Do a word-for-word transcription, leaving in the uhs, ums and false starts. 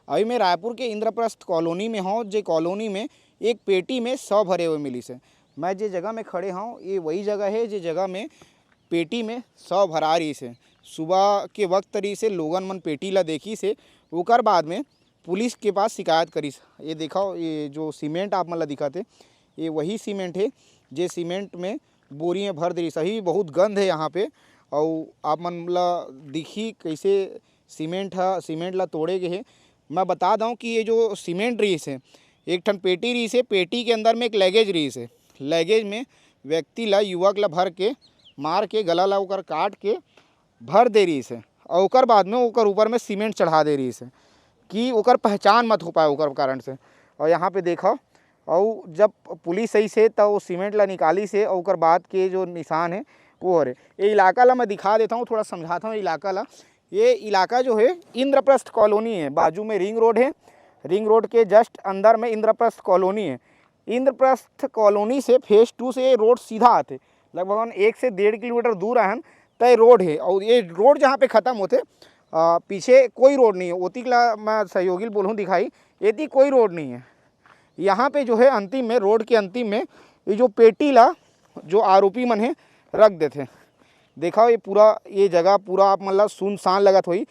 अभी मैं रायपुर के इंद्रप्रस्थ कॉलोनी में हौं, जे कॉलोनी में एक पेटी में शव भरे हुए मिलिस हे। मैं जे जगह में खड़े हौं, ये वही जगह हे, जे जगह में पेटी में शव भरा रहिस हे। सुबह के वक्त रहिस हे, लोगन मन पेटी ला देखिस हे, ओकर बाद में पुलिस के पास शिकायत करिस। ये देखो, ये जो सीमेंट आप मन ला दिखत हे, ये वही सीमेंट हे, जे सीमेंट में बोरी में भर दे रहिस। अभी बहुत गंध हे यहाँ पे, अउ आप मन ला दिखी कैसे सीमेंट ह, सीमेंट ला तोड़े गे हे। मैं बता दौं कि ये जो सीमेंट रहिस हे, एक ठन पेटी रहिस हे, पेटी के अंदर में एक लगेज रहिस हे। लगेज में व्यक्ति ला, युवक ला भर के, मार के, गला ला ओकर काट के भर दे रहिस हे, अउ ओकर बाद में ओकर ऊपर में सीमेंट चढ़ा दे रहिस हे कि ओकर पहचान मत हो पाए ओकर कारण से। अउ यहाँ पे देखो, अउ जब पुलिस अइस हे, त वो सीमेंट ला निकालिस हे, अउ ओकर बाद के जो निशान हे, वो हरे। ये इलाका ला मैं दिखा देता हूँ, थोड़ा समझाता हूँ इलाका ला। ये इलाका जो हे, इंद्रप्रस्थ कॉलोनी हे, बाजू में रिंग रोड हे, रिंग रोड के just अंदर में इंद्रप्रस्थ कॉलोनी हे। इंद्रप्रस्थ कॉलोनी से फेज टू से ये रोड सीधा आथे, लगभग एक से डेढ़ किलोमीटर दूर आहन, त ये रोड हे। अउ ये रोड जहाँ पे खत्म होथे, अ, पीछे कोई रोड नहीं हे। ओतिक ला मैं सहयोगी ल बोलहूँ दिखाई, एती कोई रोड नहीं हे। यहाँ पे जो हे, अंतिम में, रोड के अंतिम में ये जो पेटी ला जो आरोपी मन हे, रख देथे। देखा, ये पूरा, ये जगह पूरा आप मन ला सुनसान लगत होही,